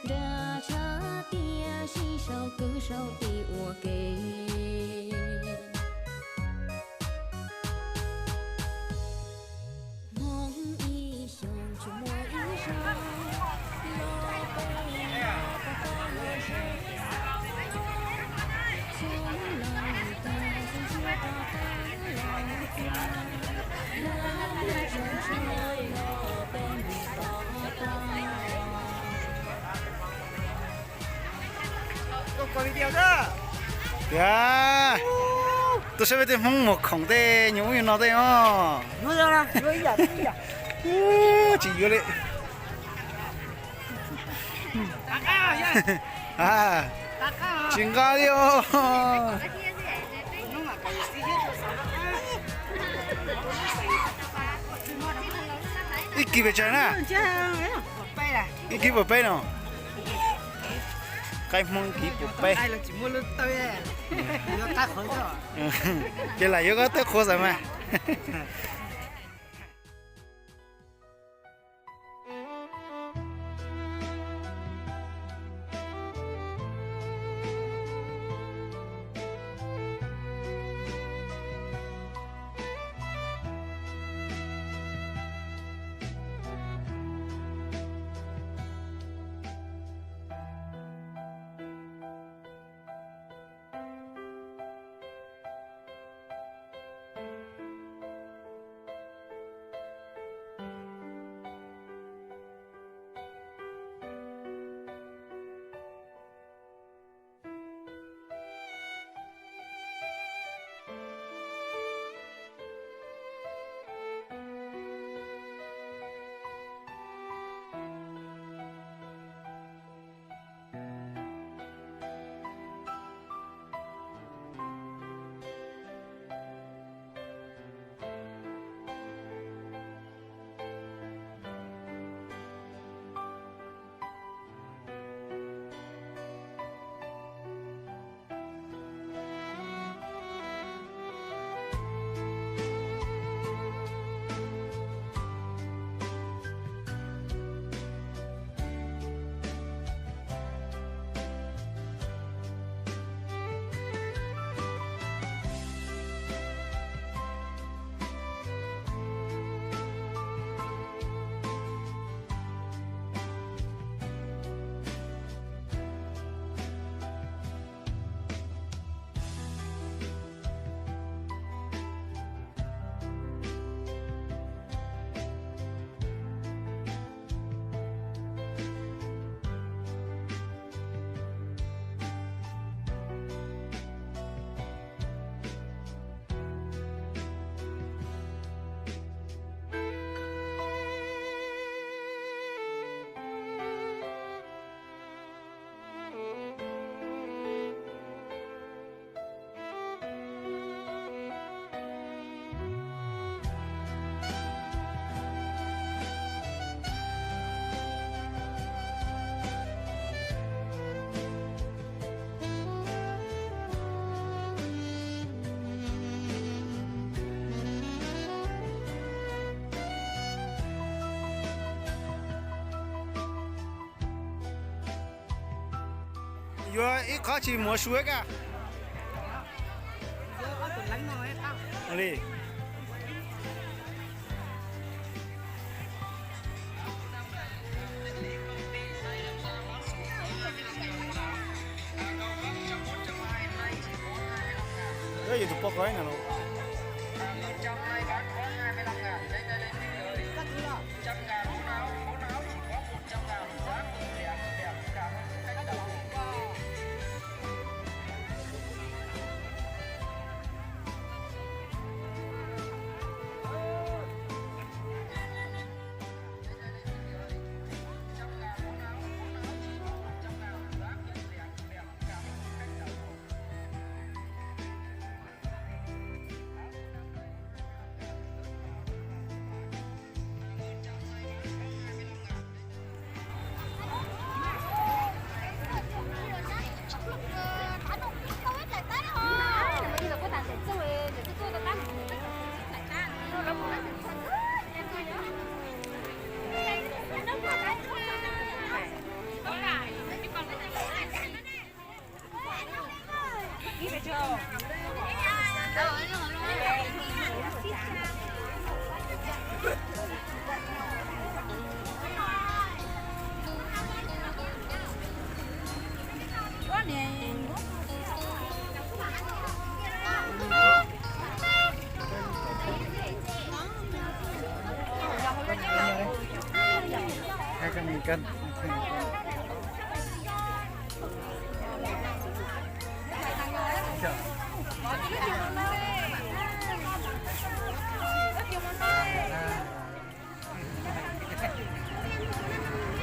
Nrab tshaj tiaj sib sau kwv sau tij ua ke. Hmoob ib xyoos tsis muaj ib zaug los peb los peb los ze xwb, xyoo laus tag xyoo tshiab rov qab los txiv, lub neej tseem tshuav los peb mus tos tuaj. Tiag, tuaj saib peb tej Hmoob mus khoom tej nyuag ub nyuag no tej os. Tsis yuav li. Tsis nqa li os. Ib kis pes tsawg na? Ib kis puas peb no? Qaib Hmoob ib kis puas peb? Ces lam yuav koj tej qhua xav mas. Yuav ib qho tsis muav su ka li. Yus tus poj koj na los. Hai trăm nghìn cân.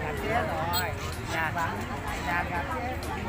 Gà chết rồi, gà, gà, gà chết.